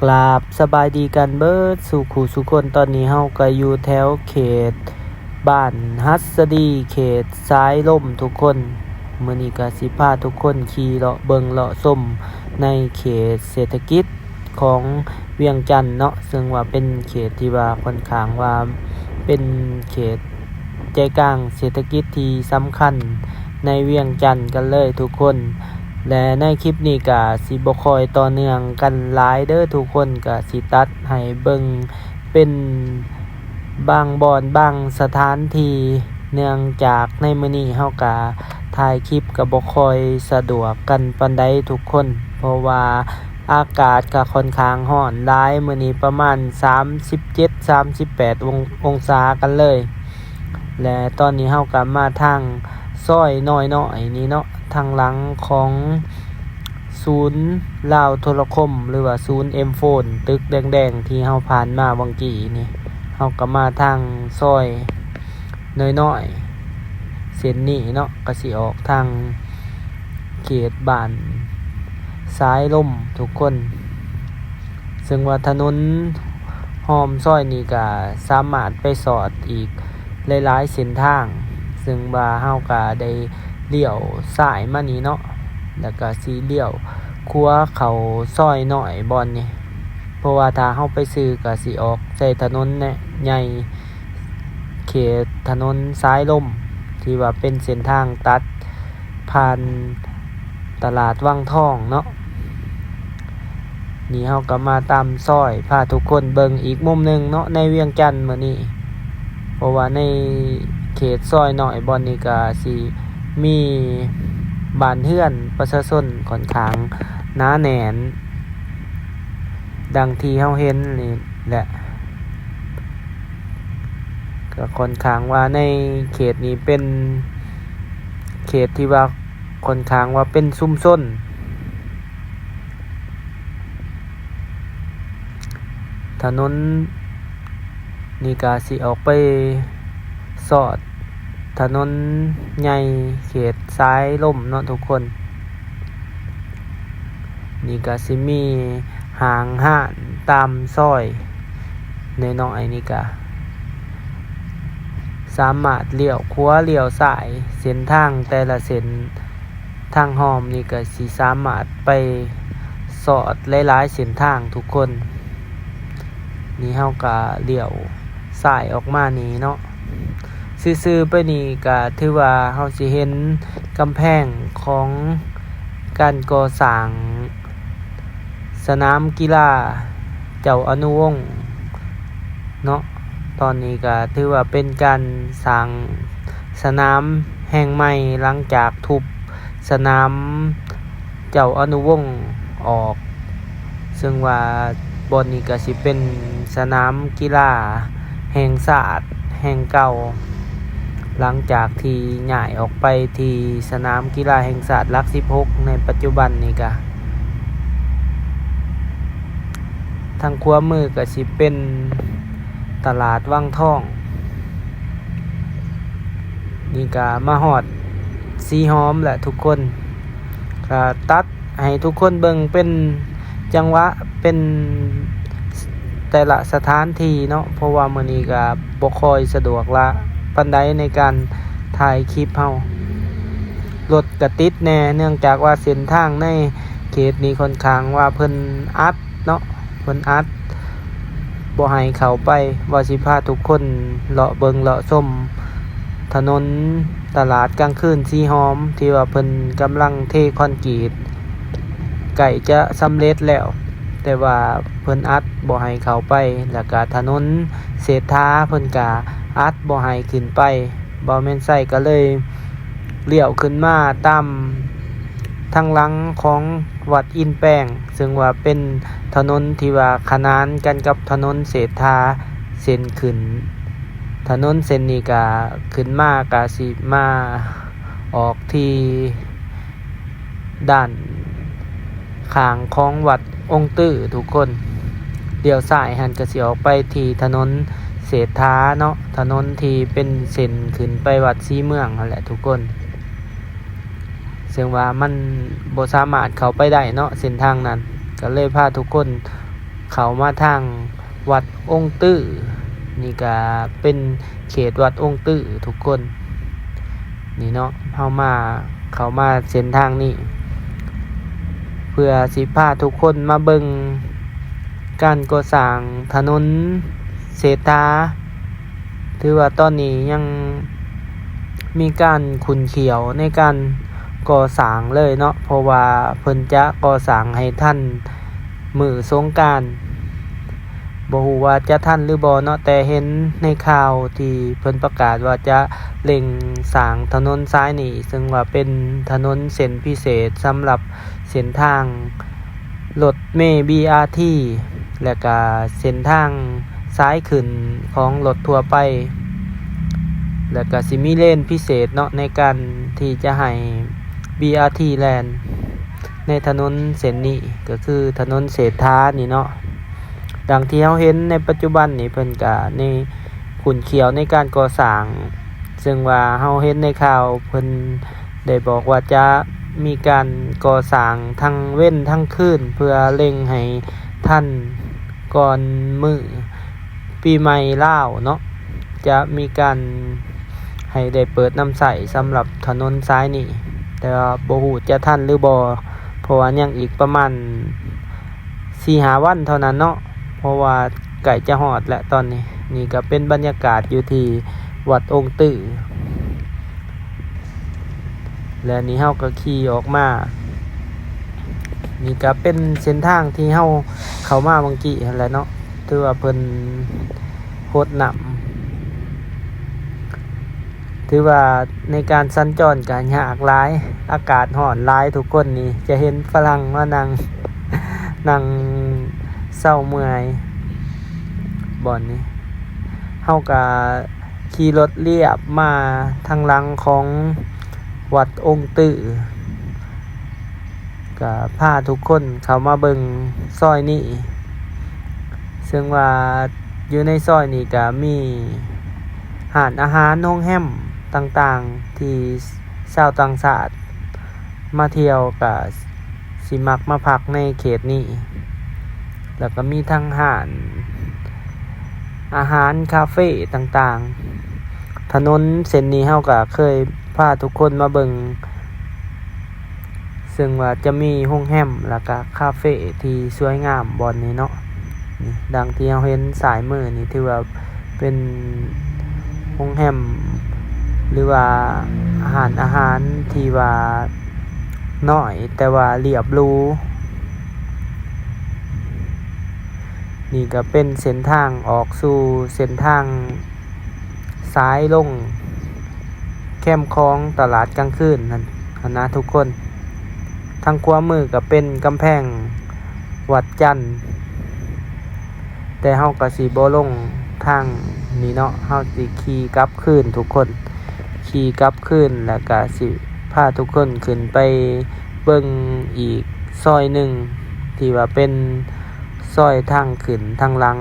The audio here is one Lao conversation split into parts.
ກາບສະບາຍດີກັນເບິດສູ່ຄູ່ສູ່ຄົນ. ຕອນນີ້ເຮົາກໍຢູ່ແຖວເຂດບ້ານຫັດສະດີ ເຂດສາຍລົມທຸກຄົນ. ມື້ນີ້ກໍຊິພາທຸກຄົນຂີ່ເລາະເບິ່ງເລາະຊົມໃນເຂດເສດຖະກິດຂອງວຽງຈັນເນາະ, ເຊິ່ງວ່າເປັນເຂດທີ່ວ່າຂ້ອນຂ້າງວ່າເປັນເຂດ ໃຈກາງເສດຖະກິດທີ່ສຳຄັນໃນວຽງຈັນກັນເລີຍທຸກຄົນ. ແລະ ໃນຄລິບນີ້ກະຊິບໍ່ຄ່ອຍຕໍ່ເນື່ອງກັນຫຼາຍເດີ້ທຸກຄົນ, ກະຊິຕັດໃຫ້ເບິ່ງເປັນບາງບ່ອນບາງສະຖານທີ່, ເນື່ອງຈາກໃນມື້ນີ້ເຮົາກະຖ່າຍຄລິບກະບໍ່ຄ່ອຍສະດວກກັນປານໃດທຸກຄົນ, ເພາະວ່າ ອາກາດກະຂ້ອນຂ້າງຮ້ອນຫຼາຍ, ມື້ນີ້ປະມານສາມສິບເຈັດ ສາມສິບແປດ ອົງ ອົງສາກັນເລີຍ. ແລະ ຕອນນີ້ເຮົາກະມາທາງຊອຍນ້ອຍໆນີ້ເນາະ, ທາງຫຼັງຂອງສູນລາວໂທລະຄົມ ຫຼືວ່າສູນເອັມໂຟນ ຕຶກແດງໆທີ່ເຮົາຜ່ານມາຫວ່າງກີ້ນີ້, ເຮົາກະມາທາງຊອຍ ນ້ອຍໆ ເສັ້ນນີ້ເນາະ ກະຊິອອກທາງເຂດບ້ານສາຍລົມທຸກຄົນ. ເຊິ່ງວ່າຖະໜົນຮ່ອມຊອຍນີ້ກະສາມາດໄປສອດອີກຫຼາຍໆເສັ້ນທາງ, ເຊິ່ງວ່າເຮົາກະໄດ້ລ້ຽວຊ້າຍມານີ້ເນາະ ແລ້ວກະຊິລ້ຽວຂວາເຂົ້າຊອຍນ້ອຍບ່ອນນີ້, ເພາະວ່າຖ້າເຮົາໄປຊື່ກະຊິອອກໃສ່ຖະໜົນໃຫຍ່ ເຂດຖະໜົນສາຍລົມ ທີ່ວ່າເປັນເສັ້ນທາງຕັດຜ່ານຕະຫຼາດວັງທອງເນາະ. ນີ້ເຮົາກໍມາຕາມຊອຍ ພາທຸກຄົນເບິ່ງອີກມຸມໜຶ່ງເນາະ ໃນວຽງຈັນມື້ນີ້, ເພາະວ່າໃນເຂດຊອຍນ້ອຍບ່ອນນີ້ກໍຊິມີບ້ານເຮືອນປະຊາຊົນຂ້ອນຂ້າງໜາແໜ້ນ ດັ່ງທີ່ເຮົາເຫັນນີ້ແຫຼະ. ກໍຂ້ອນຂ້າງວ່າໃນເຂດນີ້ເປັນເຂດທີ່ວ່າຂ້ອນຂ້າງວ່າເປັນຊຸມຊົນ. ຖະໜົນນີ້ກະຊິອອກໄປສອດ ຖະໜົນໃຫຍ່ເຂດສາຍລົມເນາະທຸກຄົນ. ນີ້ກະຊິມີຫ້າງຮ້ານຕາມຊອຍນ້ອຍໆນີ້ກະສາມາດລ້ຽວຂວາລ້ຽວຊ້າຍ, ເສັ້ນທາງແຕ່ລະເສັ້ນທາງຮ່ອມນີ້ກະຊິສາມາດໄປສອດຫຼາຍໆເສັ້ນທາງທຸກຄົນ. ນີ້ເຮົາກະລ້ຽວຊ້າຍອອກມານີ້ເນາະ, ຊື່ໆໄປນີ້ກະຖືວ່າເຮົາຊິເຫັນກຳແພງຂອງການກໍ່ສ້າງສະໜາມກິລາເຈົ້າອະນຸວົງເນາະ. ຕອນນີ້ກະຖືວ່າເປັນການສ້າງສະໜາມແຫ່ງໃໝ່ ຫຼັງຈາກທຸບສະໜາມ ເຈົ້າອະນຸວົງອອກ, ເຊິ່ງວ່າບ່ອນນີ້ກະຊິເປັນສະໜາມກິລາແຫ່ງຊາດແຫ່ງເກົ່າ, ຫຼັງຈາກທີ່ຍ້າຍອອກໄປທີ່ສະໜາມກິລາແຫ່ງຊາດຫຼັກສິບຫົກໃນປັດຈຸບັນນີ້ກະ. ທາງຂວາມືກະຊິເປັນຕະຫຼາດວັງທອງ. ນີ້ກະມາຮອດສີຫອມແຫຼະທຸກຄົນ, ກະຕັດໃຫ້ທຸກຄົນເບິ່ງເປັນຈັງຫວະ ເປັນແຕ່ລະສະຖານທີ່ເນາະ, ເພາະວ່າມື້ນີ້ກະບໍ່ຄ່ອຍສະດວກລະປານໃດໃນການຖ່າຍຄລິບເຮົາ. ລົດກະຕິດແດ່ ເນື່ອງຈາກວ່າເສັ້ນທາງໃນເຂດນີ້ຂ້ອນຂ້າງວ່າເພິ່ນອັດ ເນາະ, ເພິ່ນອັດບໍ່ໃຫ້ເຂົ້າໄປ. ວ່າຊິພາທຸກຄົນເລາະເບິ່ງເລາະຊົມຖະໜົນຕະຫຼາດກາງຄືນສີຫອມ ທີ່ວ່າເພິ່ນກຳລັງເທຄອນກຣີດ ໃກ້ຈະສຳເລັດແລ້ວ, ແຕ່ວ່າເພິ່ນອັດບໍ່ໃຫ້ເຂົ້າໄປ. ແລ້ວກະຖະໜົນເສດຖາ ເພິ່ນກະອັດບໍ່ໃຫ້ຂຶ້ນໄປ. ບ່າວແມ່ນໄຊກໍເລີຍລ້ຽວຂຶ້ນມາຕາມທາງຫຼັງຂອງວັດອິນແປງ, ເຊິ່ງວ່າເປັນຖະໜົນທີ່ວ່າຂະໜານກັນກັບຖະໜົນເສດຖາເສັ້ນຂຶ້ນ. ຖະໜົນເສັ້ນນີ້ກະຂຶ້ນມາກະຊິມາອອກທີ່ ດ້ານຂ້າງຂອງວັດອົງຕື້ທຸກຄົນ. ລ້ຽວຊ້າຍຫັ້ນກະຊິອອກໄປທີ່ຖະໜົນເສດຖາເນາະ, ຖະໜົນທີ່ເປັນເສັ້ນຂຶ້ນໄປວັດສີເມືອງຫັ້ນແຫຼະທຸກຄົນ, ເຊິ່ງວ່າມັນບໍ່ສາມາດເຂົ້າໄປໄດ້ເນາະ ເສັ້ນທາງນັ້ນ. ກະເລີຍພາທຸກຄົນ ເຂົ້າມາທາງວັດອົງຕື້. ນີ້ກະເປັນເຂດວັດອົງຕື້ທຸກຄົນ. ນີ້ເນາະ ເຮົາມາ ເຂົ້າມາເສັ້ນທາງນີ້ ເພື່ອຊິພາທຸກຄົນມາເບິ່ງການກໍ່ສ້າງຖະໜົນເສດຖາ. ຖືວ່າຕອນນີ້ຍັງມີການຂຸ້ນຂ້ຽວໃນການກໍ່ສ້າງເລີຍເນາະ ເພາະວ່າເພິ່ນຈະກໍ່ສ້າງໃຫ້ທັນມື້ສົງການ. ບໍ່ຮູ້ວ່າຈະທັນຫຼືບໍ່ເນາະ, ແຕ່ເຫັນໃນຂ່າວທີ່ເພິ່ນປະກາດວ່າຈະເລັ່ງສ້າງຖະໜົນສາຍນີ້ ເຊິ່ງວ່າເປັນຖະໜົນເສັ້ນພິເສດສຳລັບເສັ້ນທາງ ລົດເມ ບີອາທີ ແລະກະເສັ້ນທາງສາຍຂຶ້ນຂອງລົດທົ່ວໄປ ແລະກະຊິມີເລນພິເສດເນາະ ໃນການທີ່ຈະໃຫ້ ບີອາທີ ແລ່ນໃນຖະໜົນເສັ້ນນີ້ ກະຄືຖະໜົນເສດຖານີ້ເນາະ. ດັ່ງທີ່ເຮົາເຫັນໃນປັດຈຸບັນນີ້ ເພິ່ນກະໃນຂຸ້ນຂ້ຽວໃນການກໍ່ສ້າງ ເຊິ່ງວ່າເຮົາເຫັນໃນຂ່າວເພິ່ນ ໄດ້ບອກວ່າຈະມີການກໍ່ສ້າງທັງເວັນທັງຄືນ ເພື່ອເລັ່ງໃຫ້ທັນກ່ອນມື້ປີໃໝ່ລາວເນາະ, ຈະມີການໃຫ້ໄດ້ເປີດນຳໃຊ້ສຳລັບຖະໜົນສາຍນີ້, ແຕ່ວ່າບໍ່ຮູ້ຈະທັນຫຼືບໍ່ ເພາະວ່າຍັງອີກປະມານສີ່ຫ້າວັນເທົ່ານັ້ນເນາະ. ເພາະວ່າໃກ້ຈະຮອດແລ້ວຕອນນີ້. ນີ້ກະເປັນບັນຍາກາດຢູ່ທີ່ວັດອົງຕື້ ແລະນີ້ເຮົາກະຂີ່ອອກມາ. ນີ້ກະເປັນເສັ້ນທາງທີ່ເຮົາເຂົ້າມາເມື່ອກີ້ຫັ້ນແຫຼະເນາະ, ຖືວ່າເພິ່ນຫົດນ້ຳ. ຖືວ່າໃນການສັນຈອນກະຍາກຫຼາຍ, ອາກາດຮ້ອນຫຼາຍ, ທຸກຄົນນີ້ຈະເຫັນຝຣັ່ງມານັ່ງ ນັ່ງເຊົາເມື່ອຍບ່ອນນີ້. ເຮົາກະຂີ່ລົດລຽບມາທາງຫຼັງຂອງວັດອົງຕື້ ກະພາທຸກຄົນເຂົ້າມາເບິ່ງຊອຍນີ້ ເຊິ່ງວ່າຢູ່ໃນຊອຍນີ້ກະມີຮ້ານອາຫານ ໂຮງແຮມຕ່າງໆ ທີ່ຊາວຕ່າງຊາດມາທ່ຽວກະຊິມັກມາພັກໃນເຂດນີ້ ແລ້ວກະມີທັງຮ້ານອາຫານ ຄາເຟຕ່າງໆ. ຖະໜົນເສັ້ນນີ້ເຮົາກະເຄີຍພາທຸກຄົນມາເບິ່ງ ເຊິ່ງວ່າຈະມີໂຮງແຮມ ແລ້ວກະຄາເຟທີ່ສວຍງາມບ່ອນນີ້ເນາະ. ນີ້ ດັ່ງທີ່ເຮົາເຫັນຊ້າຍມືນີ້ ຖືວ່າເປັນໂຮງແຮມ ຫຼືວ່າຮ້ານອາຫານທີ່ວ່ານ້ອຍ ແຕ່ວ່າລຽບຫຼູ. ນີ້ກະເປັນເສັ້ນທາງອອກສູ່ເສັ້ນທາງ ສາຍລົງແຄມຂອງຕະຫຼາດກາງຄືນຫັ້ນ ຫັ້ນນະທຸກຄົນ. ທາງຂວາມືກະເປັນກຳແພງວັດຈັນ, ແຕ່ເຮົາກະຊິບໍ່ລົງທາງນີ້ເນາະ, ເຮົາຊິຂີ່ກັບຄືນທຸກຄົນ, ຂີ່ກັບຄືນ ແລ້ວກະຊິພາທຸກຄົນຂຶ້ນໄປເບິ່ງອີກຊອຍໜຶ່ງ ທີ່ວ່າເປັນ ຊອຍທາງຂຶ້ນທາງຫຼັງ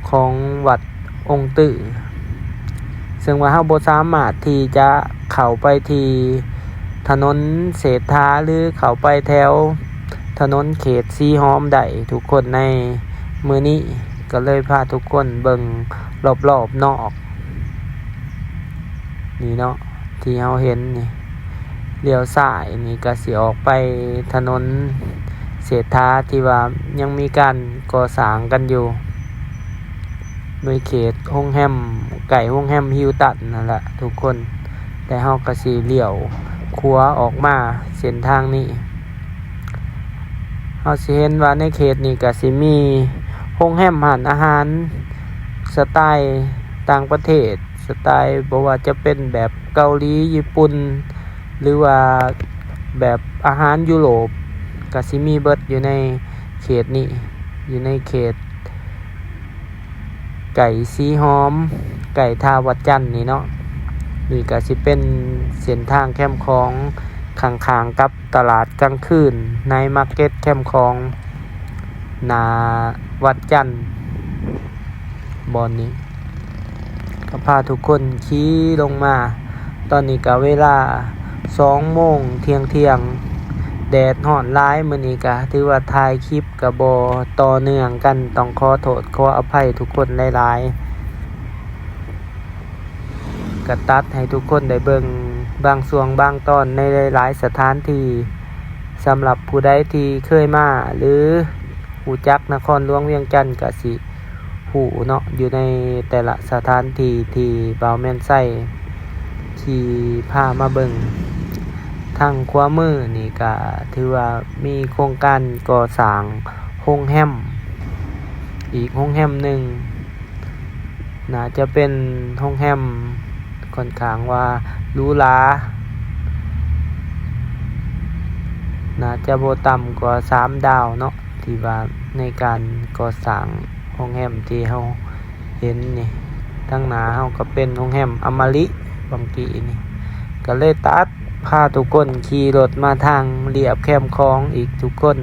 ຂອງວັດອົງຕື້ ເຊິ່ງວ່າເຮົາບໍ່ສາມາດທີ່ຈະເຂົ້າໄປທີ່ຖະໜົນເສດຖາ ຫຼື ເຂົ້າໄປແຖວຖະໜົນເຂດສີຫອມໄດ້ທຸກຄົນໃນມື້ນີ້, ກໍເລີຍພາທຸກຄົນເບິ່ງລອບໆນອກ. ນີ້ເນາະ ທີ່ເຮົາເຫັນນີ້ ລ້ຽວຊ້າຍນີ້ກະຊິອອກໄປຖະໜົນເສດຖາ ທີ່ວ່າຍັງມີການກໍ່ສ້າງກັນຢູ່ ໂດຍເຂດໂຮງແຮມ ໃກ້ໂຮງແຮມຮິວຕັນນັ້ນແຫຼະທຸກຄົນ. ແຕ່ເຮົາກະຊິລ້ຽວຂວາອອກມາເສັ້ນທາງນີ້ ເຮົາຊິເຫັນວ່າໃນເຂດນີ້ກະຊິມີໂຮງແຮມ ຮ້ານອາຫານສະໄຕຕ່າງປະເທດ ສະໄຕບໍ່ວ່າຈະເປັນແບບເກົາຫຼີ, ຍີ່ປຸ່ນ ຫຼືວ່າແບບອາຫານຢູໂຣບ ກະຊິມີເບິດຢູ່ໃນເຂດນີ້ ຢູ່ໃນເຂດ ໄກ່ສີຫອມ ໄກ່ທ່າວັດຈັນນີ້ເນາະ. ນີ້ກະຊິເປັນເສັ້ນທາງແຄມຂອງຂ້າງໆກັບຕະຫຼາດກາງຄືນ ໄນມາເກັດແຄມຂອງ ໜ້າວັດຈັນ ບ່ອນນີ້ ກໍພາທຸກຄົນຂີ່ລົງມາ. ຕອນນີ້ກະເວລາສອງໂມງທ່ຽງໆ ແ ແດດຮ້ອນຫຼາຍ ມື້ນີ້ກະຖືວ່າຖ່າຍຄລິບກະບໍ່ຕໍ່ເນື່ອງກັນ ຕ້ອງຂໍໂທດຂໍອະໄພທຸກຄົນຫຼາຍໆ ກະຕັດໃຫ້ທຸກຄົນໄດ້ເບິ່ງບາງຊ່ວງບາງຕອນໃນຫຼາຍໆສະຖານທີ່. ສຳລັບຜູ້ໃດທີ່ເຄີຍມາ ຫຼື ຮູ້ຈັກນະຄອນຫຼວງວຽງຈັນກະຊິ ຮູ້ເນາະ ຢູ່ໃນແຕ່ລະສະຖານທີ່ທີ່ບ່າວແມ່ນໄຊຂີ່ພາມາເບິ່ງ. ທາງຂວາມືນີ້ກະຖືວ່າມີໂຄງການກໍ່ສ້າງໂຮງແຮມອີກໂຮງແຮມໜຶ່ງ, ໜ້າຈະເປັນໂຮງແຮມຂ້ອນຂ້າງວ່າຫຼູຫຼາ, ໜ້າຈະບໍ່ຕ່ຳກວ່າສາມດາວເນາະ ທີ່ວ່າໃນການກໍ່ສ້າງໂຮງແຮມທີ່ເຮົາເຫັນນີ້. ທາງໜ້າເຮົາກໍເປັນໂຮງແຮມອະມະລິ ບາງກີນີ້ ກໍເລີຍຕັດພາທຸກຄົນຂີ່ລົດມາທາງລຽບແຄມຂອງອີກທຸກຄົນ.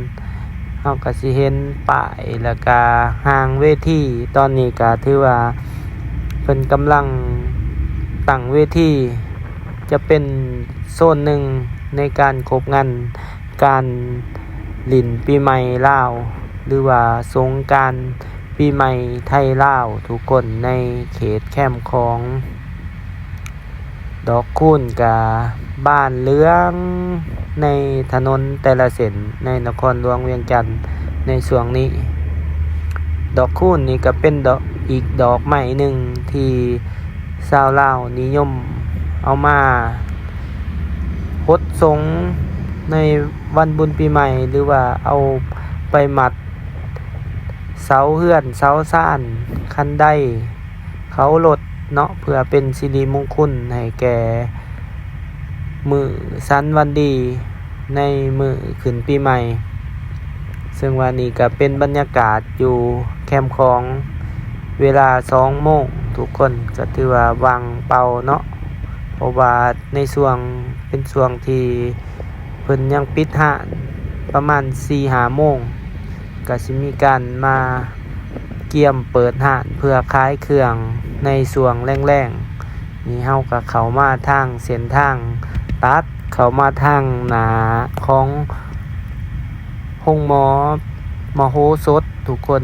ເຮົາກໍຊິເຫັນປ້າຍ ແລ້ວກະຮ່າງເວທີ. ຕອນນີ້ກະຖືວ່າເພິ່ນກຳລັງຕັ້ງເວທີ ຈະເປັນໂຊນໜຶ່ງໃນການຄົບງັນ ການຫຼິ້ນປີໃໝ່ລາວ ຫຼືວ່າສົງການປີໃໝ່ໄທລາວ ທຸກຄົນໃນເຂດແຄມຂອງ. ດອກຄູນກະບານເຫຼືອງໃນຖະໜົນແຕ່ລະເສັ້ນໃນນະຄອນຫຼວງວຽງຈັນໃນຊ່ວງນີ້. ດອກຄູນນີ້ກະເປັນດອກ ອີກດອກໄມ້ໜຶ່ງທີ່ ຊາວລາວນິຍົມເອົາມາຫົດສົງໃນວັນບຸນປີໃໝ່ ຫຼືວ່າເອົາໄປມັດເສົາເຮືອນເສົາຊານ ຄັນໄດເຂົາລົດເນາະ ເພື່ອເປັນສິລິມຸງຄຸນໃຫ້ແກ່ມື້ສັນວັນດີໃນມື້ຂຶ້ນປີໃໝ່. ເຊິ່ງວ່ານີ້ກະເປັນບັນຍາກາດຢູ່ແຄມຂອງ ເວລາສອງໂມງ ທຸກຄົນກໍຖືວ່າວ່າງເປົ່າເນາະ ເພາະວ່າໃນຊ່ວງ ເປັນຊ່ວງທີ່ເພິ່ນຍັງປິດຮ້ານ ປະມານສີ່ຫ້າໂມງ ກໍຊິມີການມາກຽມເປີດຮ້ານເພື່ອຂາຍເຄື່ອງໃນຊ່ວງແລງໆ. ນີ້ເຮົາກໍເຂົ້າມາທາງເສັ້ນທາງ ຕັດເຂົ້າມາທາງໜ້າຂອງໂຮງໝໍມະໂຫສົດທຸກຄົນ,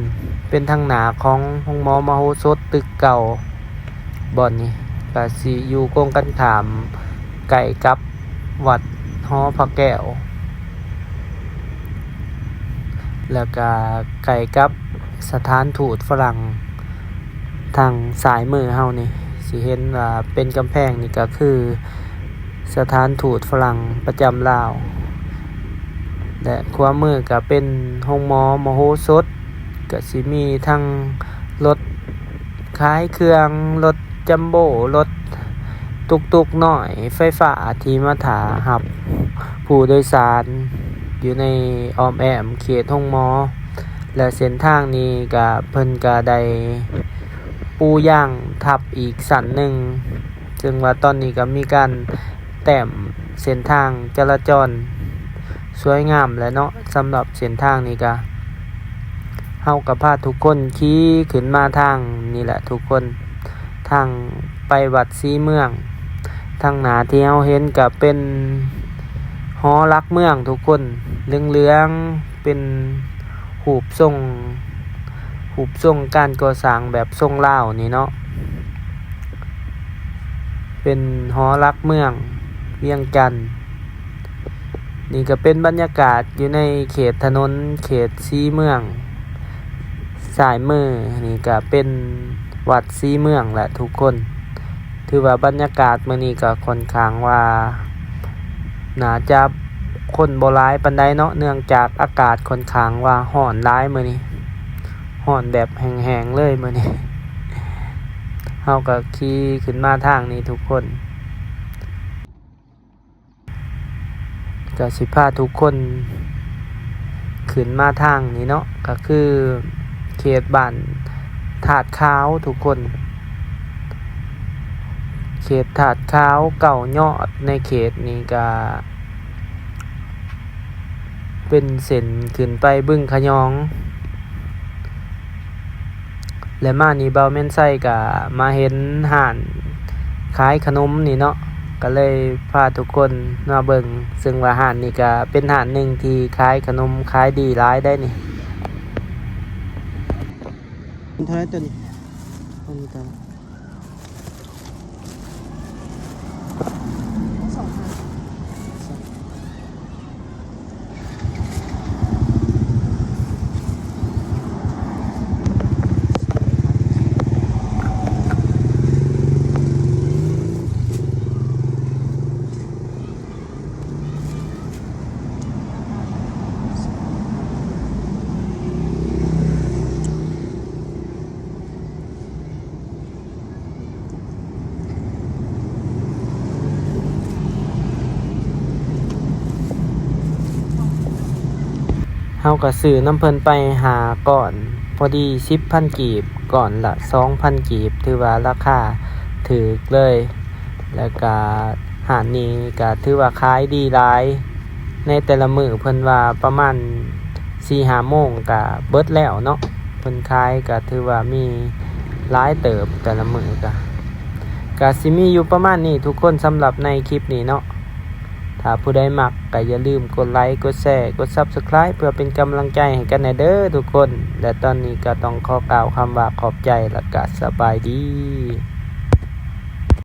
ເປັນທາງໜ້າຂອງໂຮງໝໍມະໂຫສົດຕຶກເກົ່າ. ບ່ອນນີ້ກະຊິຢູ່ກົງກັນຂ້າມ ໃກ້ກັບວັດຫໍພະແກ້ວ ແລ້ວກະໃກ້ກັບສະຖານທູດຝຣັ່ງ. ທາງຊ້າຍມືເຮົານີ້ ຊິເຫັນວ່າເປັນກຳແພງນີ້ກະຄືສະຖານທູດຝຣັ່ງປະຈຳລາວ ແລະ ຂວາມືກະເປັນໂຮງໝໍມະໂຫສົດ. ກະຊິມີທັງລົດຂາຍເຄື່ອງ, ລົດຈຳໂບ້, ລົດຕຸກຕຸກນ້ອຍໄຟຟ້າທີ່ມາຖ້າຮັບຜູ້ໂດຍສານຢູ່ໃນອ້ອມແອ້ມເຂດໂຮງໝໍ. ແລະ ເສັ້ນທາງນີ້ກະ ເພິ່ນກະໄດ້ປູຢາງທັບອີກຊັ້ນໜຶ່ງ, ເຊິ່ງວ່າຕອນນີ້ກະມີການແຕ້ມເສັ້ນທາງຈະລາຈອນສວຍງາມແຫຼະເນາະ. ສຳລັບເສັ້ນທາງນີ້ກະ ເຮົາກະພາທຸກຄົນຂີ່ຂຶ້ນມາທາງນີ້ແຫຼະທຸກຄົນ, ທາງໄປວັດສີເມືອງ. ທາງໜ້າທີ່ເຮົາເຫັນກະເປັນຫໍຫຼັກເມືອງທຸກຄົນ, ເຫຼືອງໆ ເປັນຮູບຊົງ ຮູບຊົງການກໍ່ສ້າງແບບຊົງລາວນີ້ເນາະ, ເປັນຫໍຫຼັກເມືອງວຽງຈັນ. ນີ້ກະເປັນບັນຍາກາດຢູ່ໃນເຂດຖະໜົນເຂດສີເມືອງ. ຊ້າຍມືນີ້ກະເປັນວັດສີເມືອງແຫຼະທຸກຄົນ. ຖືວ່າບັນຍາກາດມື້ນີ້ກໍຂ້ອນຂ້າງວ່າໜ້າຈະຄົນບໍ່ຫຼາຍປານໃດເນາະ, ເນື່ອງຈາກອາກາດຂ້ອນຂ້າງວ່າຮ້ອນຫຼາຍມື້ນີ້, ຮ້ອນແບບແຫ້ງໆເລີຍມື້ນີ້. ເຮົາກໍຂີ່ຂຶ້ນມາທາງນີ້ທຸກຄົນ. ກະຊິພາທຸກຄົນຂຶ້ນມາທາງນີ້ເນາະ, ກະຄືເຂດບ້ານທາດຂາວທຸກຄົນ. ເຂດທາດຂາວເກົ້າຍອດໃນເຂດນີ້ກະເປັນເສັ້ນຂຶ້ນໄປບຶງຂະຍອງ. ແລະ ມານີ້ບ່າວແມ່ນໄຊກະມາເຫັນຮ້ານຂາຍຂະໜົມນີ້ເນາະ, ກໍເລີຍພາທຸກຄົນມາເບິ່ງ ເຊິ່ງວ່າຮ້ານນີ້ກໍເປັນຮ້ານໜຶ່ງທີ່ຂາຍຂະໜົມຂາຍດີຫຼາຍໄດ໋ນີ້. ເທົ່າໃດຕົວນີ້? ຕົວນີ້ກໍ ສອງພັນ. ເຮົາກໍຊື້ນຳເພິ່ນໄປຫ້າກ້ອນ ພໍດີສິບພັນກີບ ກ້ອນລະສອງພັນກີບ ຖືວ່າລາຄາຖືກເລີຍ. ແລ້ວກະຮ້ານນີ້ກະຖືວ່າຂາຍດີຫຼາຍ ໃນແຕ່ລະມື້ເພິ່ນວ່າປະມານສີ່ຫ້າໂມງກະເບິດແລ້ວເນາະ. ເພິ່ນຂາຍກະຖືວ່າມີຫຼາຍເຕີບ ແຕ່ລະມື້ກະ ກະຊິມີຢູ່ປະມານນີ້ທຸກຄົນ ສຳລັບໃນຄລິບນີ້ເນາະ. ຖ້າຜູ້ໃດມັກກະຢ່າລືມກົດໄລ ກົດແຊ ກົດ Subscribe ເພື່ອເປັນກຳລັງໃຈໃຫ້ກັນແດ່ເດີທຸກຄົນ. ແລະຕອນນີ້ກໍຕ້ອງຂໍກ່າວຄຳວ່າຂອບໃຈ ແລະກະສະບາຍດີ.